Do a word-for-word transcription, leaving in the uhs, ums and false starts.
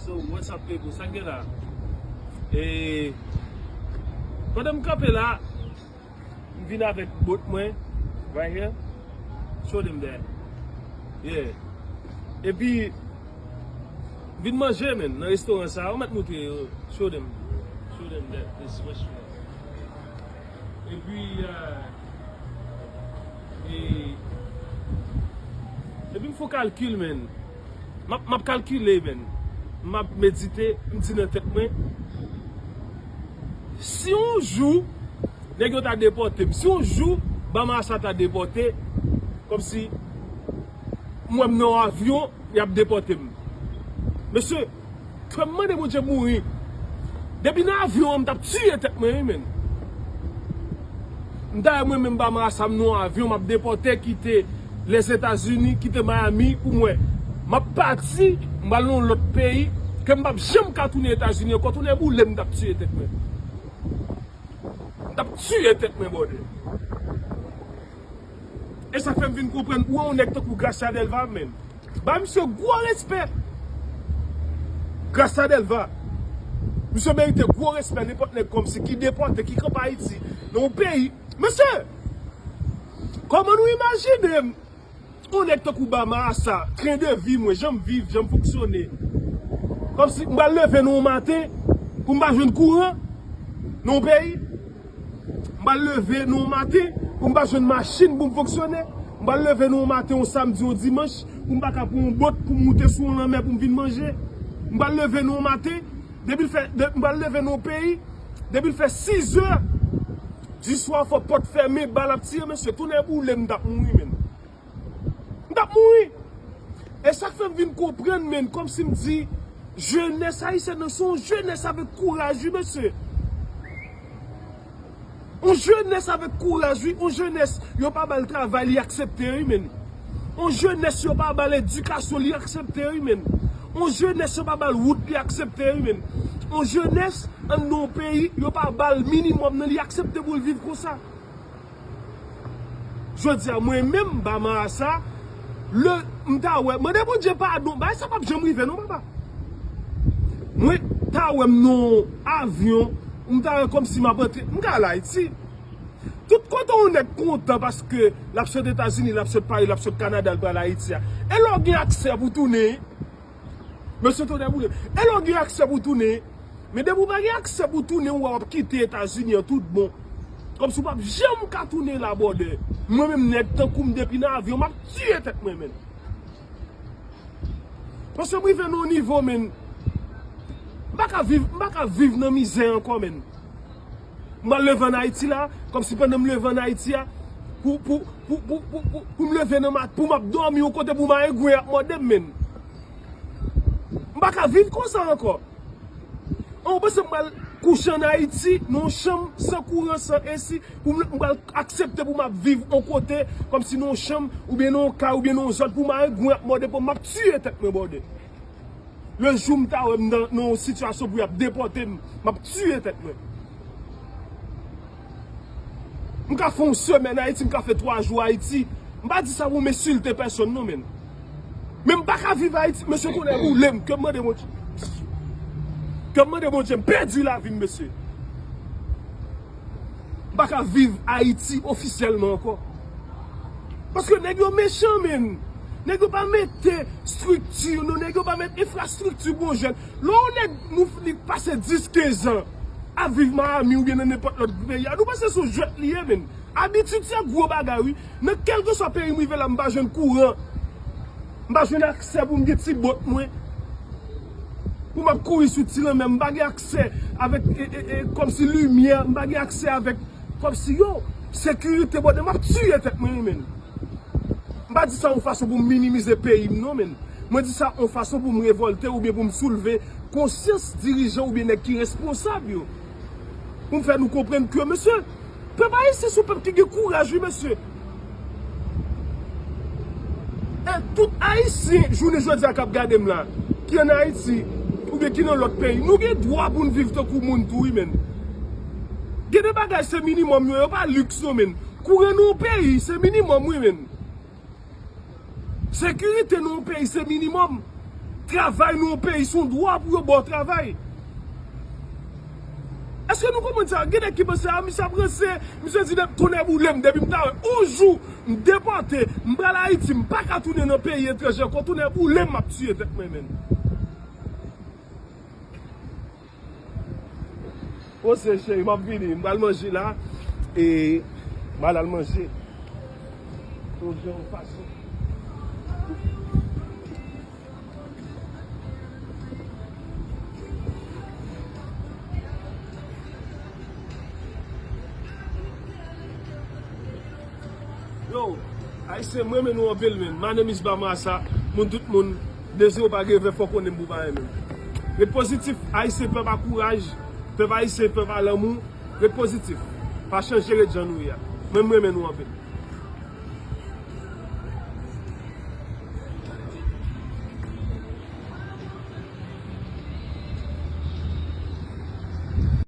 So, what's up, people? Sa k gen la? E, pandan m kanpe la, m vin avèk bòt mwen, right here. Show them that. Yeah. Epi, m vin manje, men, nan restoran sa. Ou mèt montre yo. Show them. Show them that. This restaurant. Epi, euh, e, epi m fè yon kalkil, men. M ap, m ap kalkile, men. M ap medite, m di nan tèt mwen, si yon jou, nèg yo ta depòte m, si yon jou, Bama sa ta depòte, kòmsi, m wè m nan yon avyon, y ap depòte m. Mesye, kè m mande Bondye mouri. Depi nan avyon an, m t ap tiye tèt mwen, wi, men. M ta wè mwen menm Bama sa, m nan yon avyon, m ap depòte, kite Lèzetazini, kite Miami, pou mwen. M ap pati, m pral nan yon lòt peyi, ke m p ap janm ka tounen Etazini ankò, tounen boule, m t ap tiye tèt mwen. M t ap tiye tèt mwen, brother. E sa fè m vin konprann ou wè yon nèg tankou Gracia Delva, men. Ba misye gwo respè. Gracia Delva. Misye merite gwo respè, nenpòt nèg kòmsi ki depòte, ki kanpe Ayiti, nan yon peyi. Mesye, kòman nou imajine m? Yon nèg tankou Bama sa, tren de vi mwen, jan m viv, jan m fonksyone. Kòmsi m pral leve nan yon maten, pou m pa jwenn kouran, nan yon peyi. M pral leve nan yon maten, pou m pa jwenn machin pou m fonksyone. M pral leve nan yon maten, yon samdi, yon dimanch, pou m pa ka pran yon bòt, pou m moute sou yon lanmè, pou m vin manje. M pral leve nan yon maten, depi l fè, de, m pral leve nan yon peyi, depi l fè sizè, di swa fò pòt fèmen, bal ap tire, mesye, tounen boule, m t ap mouri, men. M t ap mouri. E sa k fè m vin konprann, men, kòmsi m di, jenès ayisyèn nan, se yon jenès avèk kouraj, wi, mesye. Yon jenès avèk kouraj, wi. Yon jenès, yo pa ba l travay, li aksepte, wi, men. Yon jenès, yo pa ba l edikasyon, li aksepte, wi, men. Yon jenès, yo pa ba l wout, li aksepte, wi, men. Yon jenès, anndan yon peyi, yo pa ba l minimòm nan, li aksepte pou l viv konsa. Jodi a, mwen menm, Bama sa, lè m ta wè, mande Bondye padon, bagay sa p ap janm rive non, papa. Mwen ta wè m nan yon avyon, m ta wè kòmsi m ap antre, m ka al Ayiti. Tout kote yon nèg kontan paske l ap sot Etazini, l ap sot Pari, l ap sot Kanada, l pral Ayiti a. E lè w gen aksè pou tounen, mesye, tonnè boule m. E lè w gen aksè pou tounen, men depi w pa gen aksè pou tounen, w wè w ap kite Etazini an tout bon. Kòmsi w p ap janm ka tounen la, brother. Mwen menm, nèg tankou m, depi nan avyon, m ap tiye tèt mwen, men. Paske m rive nan yon nivo, men, m pa ka viv, m pa ka viv nan mizè ankò, men. M pral leve ann Ayiti la, kòmsi pandan m leve ann Ayiti a, pou, pou, pou m leve nan mat, pou m ap dòmi yon kote, pou m a egwen ap mòde m, men. M pa ka viv konsa ankò. An, ou panse m pral kouche ann Ayiti, nan yon chanm, san kouran, san esi, pou m, m pral aksepte pou m ap viv yon kote, kòmsi nan yon chanm, oubyen nan yon kay, oubyen nan yon zòn, pou m a egwen ap mòde, pou m ap tiye tèt mwen, brother. Le jou m ta wè m nan, nan yon sitiyasyon pou y ap depòte m, m ap tiye tèt mwen. M ka fè yon semèn Ayiti, m ka fè twa jou Ayiti. M pa di sa pou m ensilte pèsonn non, men. Men m pa ka viv Ayiti, mesye, tonnè boule m, ke m mande Bondye. Ke m mande Bondye, m pèdi lavi m, mesye. M pa ka viv Ayiti ofisyèlman ankò. Paske nèg yo mechan, men. Nèg yo pa mete estrikti, non, nèg yo pa mete enfrastrikti pou yon jèn. Lè yon nèg nou li pase dis, kenz an ap viv Miami oubyen nan nenpòt lòt peyi a, nou panse se yon jwèt li ye, men. Abitid se gwo bagay, wi. Nan kèlkeswa peyi m rive la, m pa jwenn kouran. M pa jwenn aksè pou m gen ti bòt mwen. Pou m ap kouri sou ti lanmè, m pa gen aksè avèk, e, e, e, kòmsi limyè, m pa gen aksè avèk, kòmsi, yo, sekirite, brother, m ap tiye tèt mwen, wi, men. M pa di sa yon fason pou m minimize peyi m, non, men. Mwen di sa yon fason pou m revòlte oubyen pou m soulve konsyans dirijan oubyen nèg ki responsab yo. Pou m fè nou konprann ke, mesye, pèp ayisyen se yon pèp ki gen kouraj, wi, mesye. E tout Ayisyen, jounen jodi a, k ap gade m la, ki ann Ayiti, oubyen ki nan lòt peyi, nou gen dwa pou n viv tankou moun tou, wi, men. Gen de bagay, se minimòm yo, yo pa liks, non, men. Kouran nan yon peyi, se minimòm, wi, men. Sekirite nan yon peyi, se minimòm. Travay nan yon peyi, se yon dwa pou yo ba w travay. Èske nou konprann sa? Gen nèg ki panse, a, misye ap ranse, misye di, "Tonnè boule m, depi m ta wè yon jou m depòte, m pral Ayiti, m pa ka tounen nan peyi etranje ankò, tonnè boule m, m ap tiye tèt mwen menm." Poze, cheri, m ap vini. M pral manje la. E m pral al manje. Yon jan yon fason. Yo, Ayisyen, m renmen nou anpil, men. My name is Bamasa. Moun, tout moun, dezi yo pa gen ven, fò konnen m pou pa renmen. Ret pozitif, Ayisyen, pèp a kouraj, pèp ayisyen, pèp a lanmou. Ret pozitif. Pa chanje, ret jan nou ye a. Mwen, m renmen nou anpil.